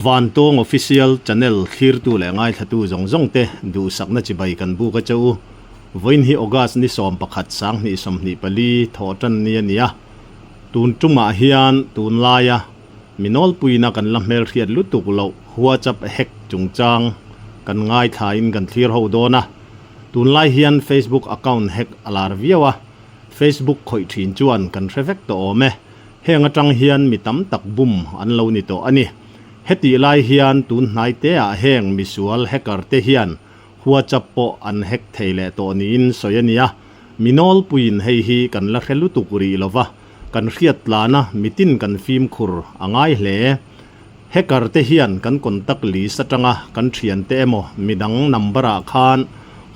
Vantawng Official Channel thlirtu leh ngaithlatu zawng zawng te duhsakna chibai kan buk a che u. Vawiin hi August ni 11 2024 thawhtan ni a ni a. Tun tumah hian tunlaia mi nawlpuina kan la hmelhriat lutuk loh WhatsApp hack chungchang kan ngaithlain kan thlir ho dawn a. Tunlai hian Facebook account hack a lar viau a, Facebook khawih thin chuan kan hre vek tawh awm e. Heng atang hian mi tam tak bum an lo ni tawh a ni. Hetih lai hian tun hnai te ah heng misual hacker te hian WhatsApp pawh an hack thei leh tawh niin sawi a ni a. Mi nawlpuiin hei hi kan la hre lutuk rih lo va, kan hriat tlana mitin kan fimkhur a ngai hle. Hacker te hian kan contact list atanga kan thiante emaw midang number ah khan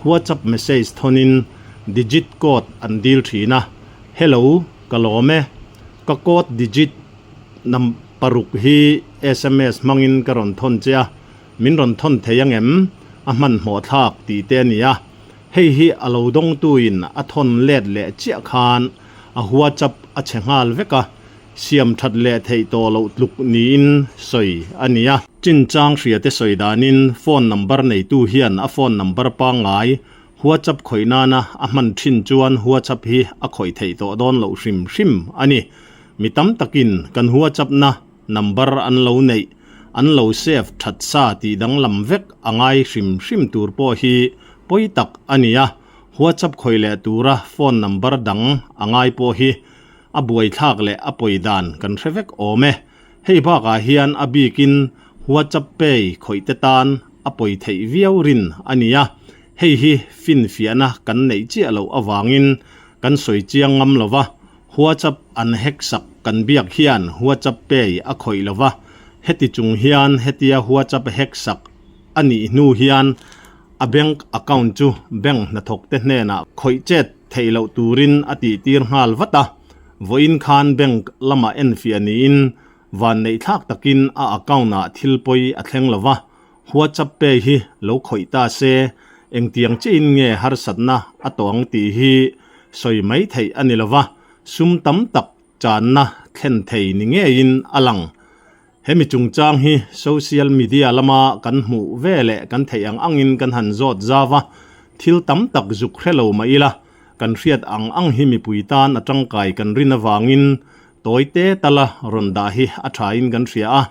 WhatsApp message thawnin digit code an dil thin a. Hello, ka lawm e. Ka code digit nam paruk hi sms hmangin ka rawn thawn che a, min rawn thawn thei ang em? A hmanhmawh thlak tih te a ni a. Hei hi a lo dawngtuin a thawn let leh chiah khan a WhatsApp a chhe nghal vek a, siam that leh theih tawh loh tluk niin sawi a ni a. Chinchang hriate sawi danin phone number neitu hian a phone number pangngai WhatsApp khawih nana a hman thin chuan WhatsApp hi a khawih theih tawh dawn loh hrim hrim a ni. Mi tam takin kan WhatsApp na number an lo neih, an lo save that sa tih danglam vek a ngai hrim hrim tur pawh hi pawi tak a ni a. WhatsApp khawih leh tura phone number dang a ngai pawh hi a buaithlak leh a pawi dan kan hre vek awm e. Hei bakah hian a bikin WhatsApp Pay khawih te tan a pawi theih viau rin a ni a. Hei hi finfiahna kan neih chiah loh avangin kan sawi chiang ngam lo va, WhatsApp an hack sak kan biak hian WhatsApp Pay a khawih lo va, heti chung hian hetia WhatsApp hack sak a nih hnu hian a bank account chu bank hnathawkte hnenah khawih chet theih loh turin a tihtir nghal vat a, vawiin khan bank lamah enfiah niin vanneihthlak takin a account-ah thil pawi a thleng lo va. WhatsApp Pay hi lo khawih ta se, engtiang chiahin nge harsatna a tawh ang tih hi sawi mai theih a ni lova, sum tam tak channa thlen thei ni ngeiin a lang. Hemi chungchang hi social media lama kan hmuh ve leh kan theih ang angin kan han zawt zau a, thil tam tak zuk hre lo mah ila, kan hriat ang ang hi mipui tan a tangkai kan rin avangin tawite tala rawn dah hi a thain kan hria a.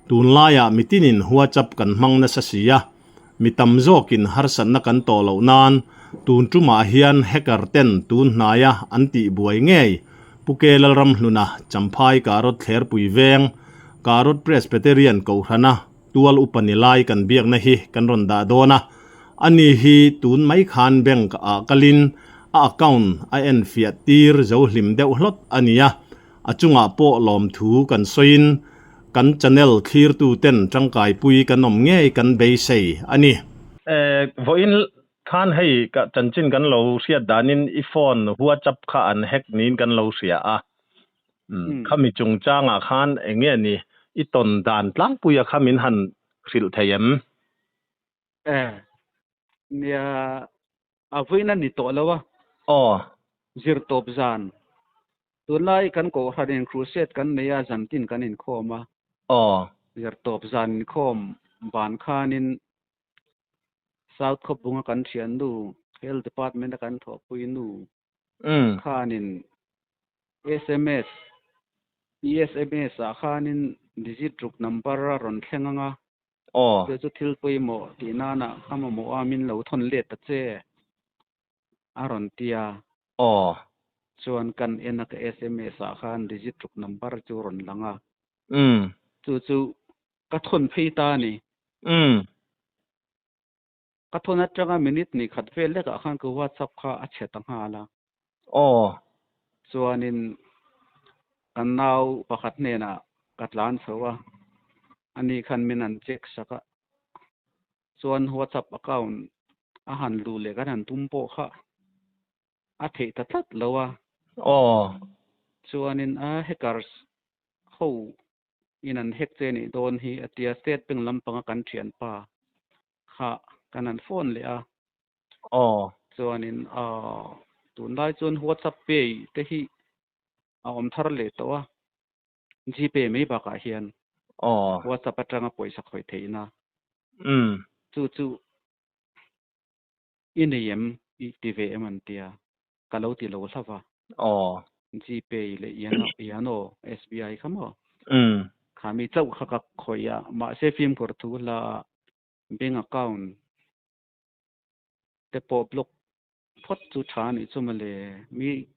Tunlaiah mitinin WhatsApp kan hmang nasa si a, mi tam zawkin harsatna kan tawh loh nan tun tumah hian hacker ten tun hnaia an tih buai ngei Pu Ke Lalramhluna Champhai Karot Thlerpui Veng Karot Presbyterian Kohhrana tual upa ni lai kan biakna hi kan rawn dah dawn a, ani hi tun mai khan bank ah kalin a account a enfiah tir zo hlim deuh hlawt a ni a, a chungah pawh lawmthu kan sawiin Kan channel thlirtu ten tangkaipui kan awm ngei kan beisei a ni. Vawiin khan hei ka chanchin kan lo hriat danin i phone WhatsApp kha an hack niin kan lo hria a. Khami chungchangah khan eng nge ni i tawn dan tlangpuia kha min han hrilh thei em? Nia a vawiin a ni tawh lo a. Aw. Zir tawp zan. Tunlai kan kohhran in crusade kan nei a, zantin kan inkhawm a. Aw. Zir tawp zan inkhawm van khanin South Khawbunga kan thiannu, Health Department a kan thawhpui nu khanin sms, SMS ah khanin digit ruk number a rawn thleng ang a. Aw. Chu chu thil pawimawh tih nana ka mamawh a min lo thawn let ta che a rawn ti a. Aw. Chuan kan en a ka sms ah khan digit ruk number chu rawn lang a. Umm. Chu chu ka thawn phei ta a ni. Umm. Ka thawn atanga minute ni khat vel lekah khan ka WhatsApp kha a chhe ta nghal a. Aw. Chuanin kan nau pakhat hnenah ka tlan chho a, ani khan min han check sak a. Chuan WhatsApp account a han luh leh kan han tum pawh kha a theih ta tlat lo a. Aw. Chuanin a hackers ho in an hack che nih dawn hi a tia State Bank lampanga kan thianpa kha kan han phone leh a. Aw. Chuanin aw tunlai chuan WhatsApp Pay te hi a awm thar leh tawh a, Gpay mai bakah hian. Aw. WhatsApp atanga pawisa khawih theihna. Umm. Chu chu i nei em? I ti ve em an tia. Ka lo ti lo hlauh va. Aw. Gpay leh Yano Yano SBI kha maw? Umm. Kha mi chauh kha ka khawih a, mahse fimkhur thu hla ah bank account te pawh block phawt chu tha a nih chu mawle. Mi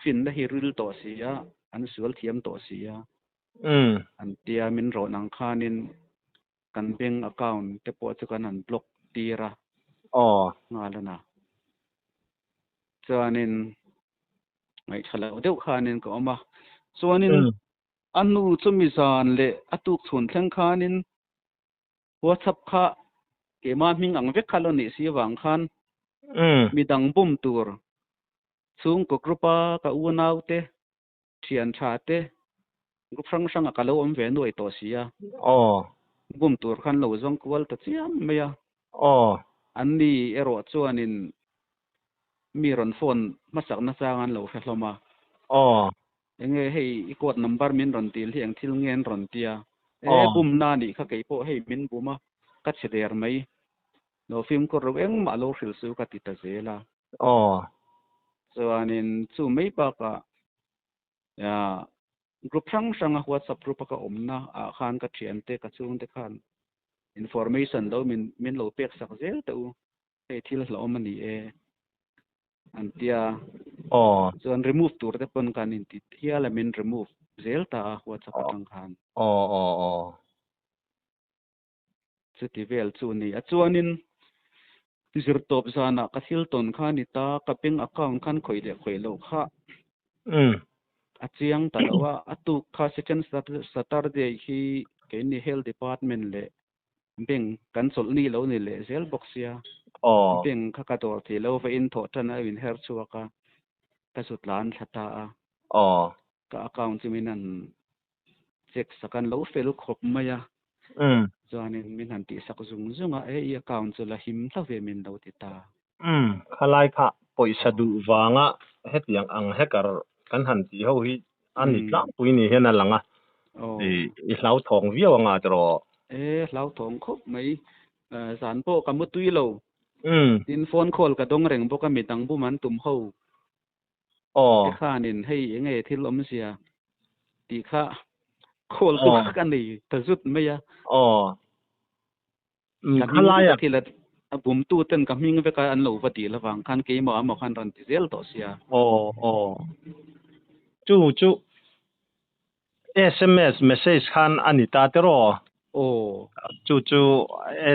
finna hi ril tawh si a, an sual thiam tawh si a. An tia min rawn ang khanin kan bank account te pawh chu kan han block tir a. Aw. Nghal a na. Chuanin ngaihthla loh deuh khanin ka awm a. Chuanin a nu chumi zan leh a tuk chhun thleng khanin WhatsApp kha keimah hming ang vek kha lo nih si avang khan midang bum tur chhungkaw group a ka unau te, thian tha te group hrang hrang ah ka lo awm ve nuai tawh si a. Bum tur khan lo zawng kual ta chiam mai a. An ni erawh chuanin mi rawn phone hmasak nachang an lo hre hlawm a. Enge hei i code number min rawn dil hi eng thil nge an rawn tia. E bumna anih kha kei pawh hei min bum a, ka chhe der mai. Lo fimkhur ro engmah lo hrilh su ka ti ta zel a. Chuanin chu mai bakah group hrang hranga WhatsApp group a ka awmna ah khan ka thiante ka chhungte khan information lo min min lo pek sak zel teh u. Hei thil hlauhawm a ni e an tia. Chuan remove tur te pawn kan inti hial a min remove zel ta a WhatsApp atang khan. Chuti vel chu ni a. Chuanin zirtawp zanah ka thil tawn kha a ni ta, ka bank account khan khawih leh khawih loh kha a chiang ta lo a. A tuk kha second Saturday hi keini Health Department leh Bank kan chawlh ni lo ni leh zel bawk sia. Bank kha ka dawr thei lo va in thawh tan a in her chhuak a, ka zu tlan thla ta a. Ka account chu min han check sak a, an lo fel khawp mai a. Chuanin min han tih sak zung zung a, e i account chu la him hla ve min lo ti ta. Khalai kha pawisa duh vanga hetiang ang hacker kan han tih ho hi a ni tlangpui ni hian a lang a, i hlauthawng viau anga tiraw? E, hlauthawng khawp mai. Zan pawh ka mutui lo. Tin, phone call ka dawng reng bawk a, midang bum an tum ho. Te khanin hei enge thil awmzia tih kha call tu kha ka nei ta zut mai a. Ka hming vek a thil a bumtu ten ka hming vek a an lo va dil avang khan keimah amaw khan rawn ti zel tawh sia. Aw aw. Chu chu sms message khan a ni ta tiraw? Aw. Chu chu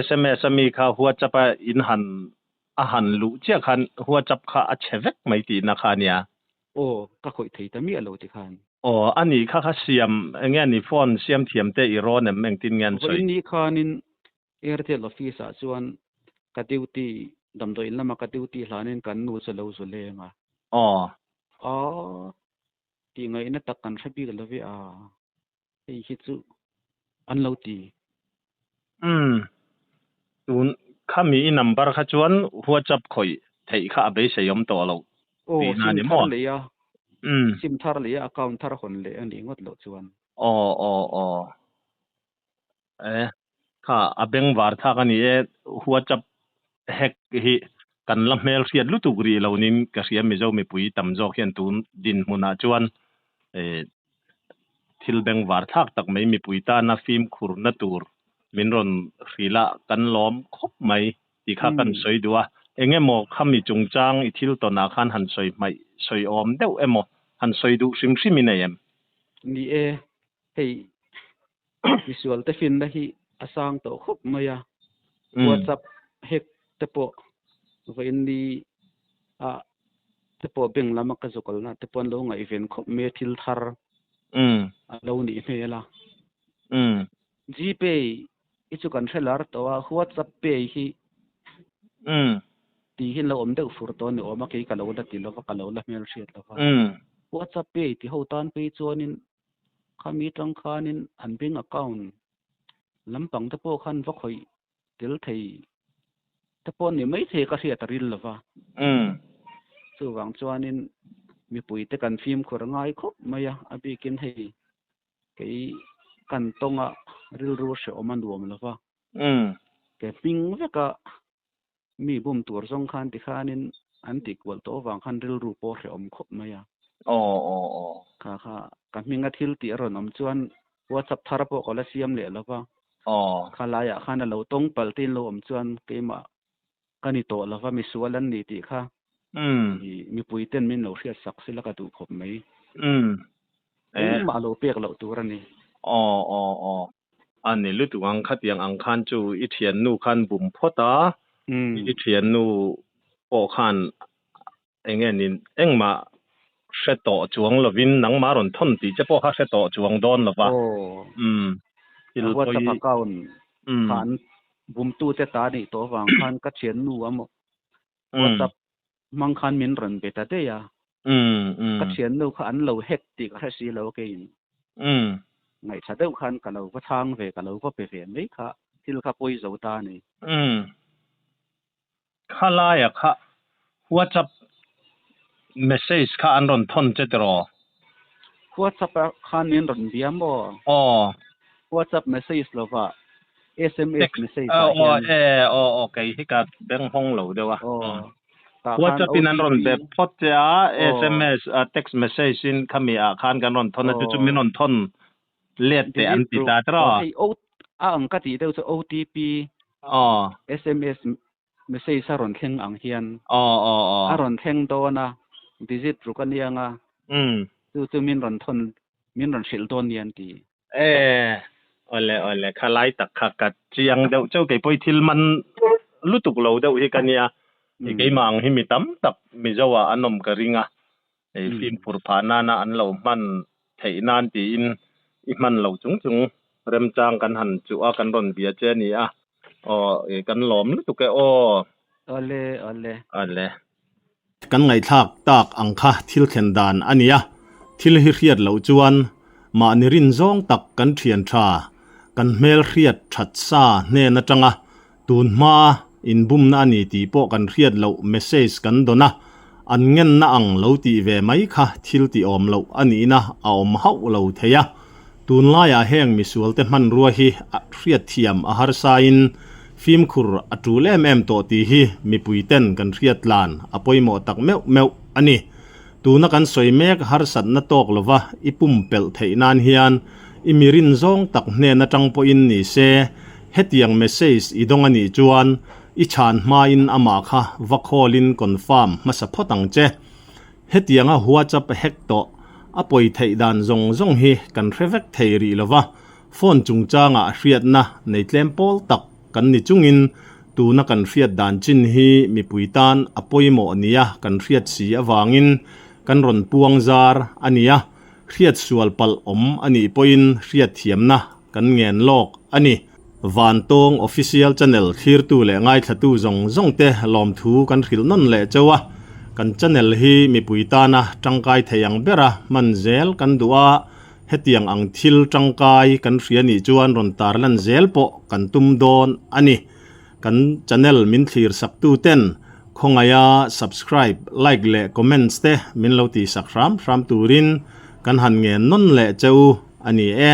sms a mi kha WhatsApp a in han a han luh chiah khan WhatsApp kha a chhe vek mai tihna kha a nia. Aw, ka khawih thei ta miah lo ti khan. Aw, a nih kha kha siam, eng nge ni phone siam thiam te i rawn em engtin nge an sawi? Vawiin ni khanin Airtel office ah chuan ka duty, damdawi in lama ka duty hlanin kan nu chu a lo zu leng a. Aw. Aw, tih ngaihna tak kan hre bik lo ve a, hei hi chu an lo ti. Umm, tun khami i number kha chuan WhatsApp khawih theih kha a beisei awm tawh lo Aw, tihna a sim ni thar maw? leh a, Umm. sim thar leh a account thar hawn leh a nih ngawt loh chuan. Aw, aw, aw. E, kha a bengvar thlak a ni e, WhatsApp hack hi kan la hmelhriat lutuk rih lo niin ka hria Mizo mipui tam zawk hian tun dinhmunah chuan e thil bengvar thlak tak mai mipui tana fimkhurna tur min rawn hrilh a kan lawm khawp mai tih kha kan sawi duh a, eng emaw khami chungchang i thil tawnah khan han sawi hmaih sawi awm deuh emaw han sawi duh hrim hrim i nei em? Ni e, hei misual te finna hi a sang tawh khawp mai a, WhatsApp hack te pawh vawiin ni ah te pawh bank lama ka zukalna te pawh an lo ngaihven khawp mai a thil thar a lo nih hmel a. Gpay hi chu kan hre lar tawh a, WhatsApp pay hi tih hi an lo awm deuh fur tawh a ni awm a, kei ka lo la ti lova ka lo la hmelhriat lova. WhatsApp pay ti ho tan phei chuanin Khami tang khanin an bank account lampang te pawh khan va khawih tel thei te pawh ni mai thei ka hriat a ril lova. Chuvang chuanin mipui te kan fimkhur ngai khawp mai a, a bikin hei kei Kan tawnga rilru hrehawm a nuam lo va. Ke hming veka mi bum tur zawng khan tikhanin an tih kual tawh avang khan rilru pawh hrehawm khawp mai a. Kha kha ka hminga thil tih a rawn awm chuan WhatsApp thar pawh ka la siam leh lo va. Kha laiah khan a lo tawng palh te in lo awm chuan keimah ka ni tawh lo va, misual an ni tih kha mipui ten min lo hriat sak sila ka duh khawp mai. Engmah lo pek loh tur a ni. Aw aw aw. A ni lutuk ang khatiang ang khan chu i thiannu khan bum phawt a, i thiannu pawh khan eng nge ni engmah hre tawh chuang lovin nangmah rawn thawn tih che pawh kha hre tawh chuang dawn lo va. Umm. Thil pawi. WhatsApp account kha an bumtute ta nih tawh avang khan ka thiannu a maw WhatsApp hmang khan min rawn be ta daih a. Ka thiannu kha an lo hack tih ka hre si lo a keiin. Ngaihṭha deuh khan ka lo va chhang ve ka lo va pe ve mai kha thil kha pawi zo ta a ni. Khalaia kha WhatsApp message kha an rawn thawn che tiraw? WhatsApp ah khan min rawn bia maw? Aw. WhatsApp message lova SMS message ah hian. Aw e aw aw kei hi ka beng hawng lo deuh a. Aw. Tah khan WhatsApp in an rawn be phawt che a, SMS text message in khami ah khan kan rawn thawn a, chu chu min rawn thawn let teh an ti ta tiraw? Aw hei O a ang ka tih deuh chu OTP Aw. SMS message a rawn thleng ang hian Aw aw aw. a rawn thleng dawn a, digit ruk a nia nga, chu chu min rawn thawn min rawn hrilh dawn nia an ti. E awle awle kha lai tak kha ka chiang deuh chauh kei pawh i thil man lutuk lo deuh hi ka nia, keimah ang hi mi tam tak Mizo ah an awm ka ring a, hei fimkhur phah nana an lo hman theih nan tiin i hman lo chung chung remchang kan han chuh a kan rawn bia che a ni a aw i kan lawm lutuk e aw. Awle awle. Awle. Kan ngaihthlak tak ang kha thil thlen dan a nia, thil hi hriat loh chuan mahni rin zawng tak kan thian tha, kan hmel hriat that sa hnen atanga Tun hma inbumna a ni tih pawh kan hriat loh message kan dawn a, an ngenna ang lo tih ve mai kha thil tih awm loh a nihna a awm hauh lo thei a. Tunlaiah heng misualte hmanrua hi hriatthiam a harsain fimkhur a tul em em tawh tih hi mipuiten kan hriat tlan a pawimawh tak meuh meuh a ni. Tuna kan sawi mek harsatna tawk lova i pumpelh theih nan hian i mi rin zawng tak hnen atang pawhin ni se, hetiang message i dawng a nih chuan i chhan hmain amah kha va call in confirm hmasa phawt ang che. Hetianga WhatsApp hack tawh a pawi theih dan zawng zawng hi kan hre vek thei rih lova, phone chungchangah hriatna nei tlem pawl tak kan ni chungin tuna kan hriat dan chin hi mipui tan a pawimawh nia kan hriat si avangin kan rawn puang zar a nia, hriat sual palh awm a nih pawhin hriat thiamna kan ngen lawk a ni. Vantawng Official Channel thlirtu leh ngaithlatu zawng zawng te lawmthu kan hrilh nawn leh chauh a, kan channel hi mipui tana tangkai thei ang bera hman zel kan duh a, Hetiang ang thil tangkai kan hria nih chuan rawn tarlan zel pawh kan tum dawn a ni. Kan channel min thlir sak tu ten khawngaia subscribe, like leh comments te min lo tih sak hram hram turin kan han ngen nawn leh che u a ni e.